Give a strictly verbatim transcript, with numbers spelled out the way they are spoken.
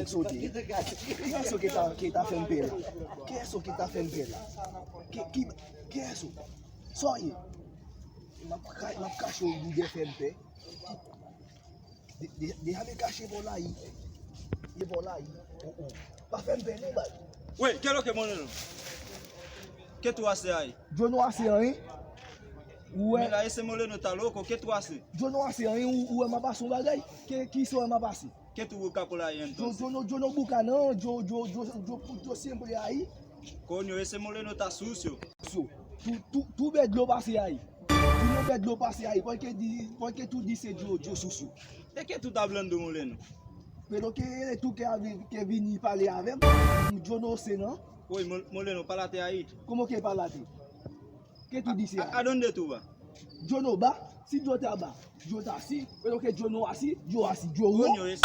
Kiyès ou te ye? Kiyès ou ki ta, ki ta fè m pè la? Kiyès ou ki ta fè m pè la? Ki, ki, kiyès ou? Sa w ye? M ap ka-, m ap kache w, ou vle fè m pè. De, de, deja m kache vòlay. E vòlay. Oh, oh. Pa fè m pè non, baz. Wi, kèlòke Moleno? Ke tu haces ahí? Yo no hace anyen. Ou wè? Mira, ese Moleno está loco, ke tu haces? Yo no hace anyen, ou, ou wè m ap pase yon bagay? Ke, kisa w wè m ap pase? Ke tu buscas por ahí entonces? Yo, yo no, yo no busca, non, yo, yo, yo, yo, yo siempre ahí. Coño, ese Moleno está sucio. Sucio. Tu, tu, tu ves dlo pase ahí. Tu no ves dlo pase ahí. ¿Por qué di-, por qué tú dices yo, yo sucio? De ke tu estás hablando, Moleno? Pero que eres tú que, ha vi-, que vini pale avè m? Yo no sé, non? Oi, Mo-, Moleno, párate ahí. ¿Cómo que párate? ¿Qué tú dices ahí? ¿A, a dónde tú vas? Yo no va, si yo está va, yo está así, pero que yo no así, yo así, yo. Coño, ese.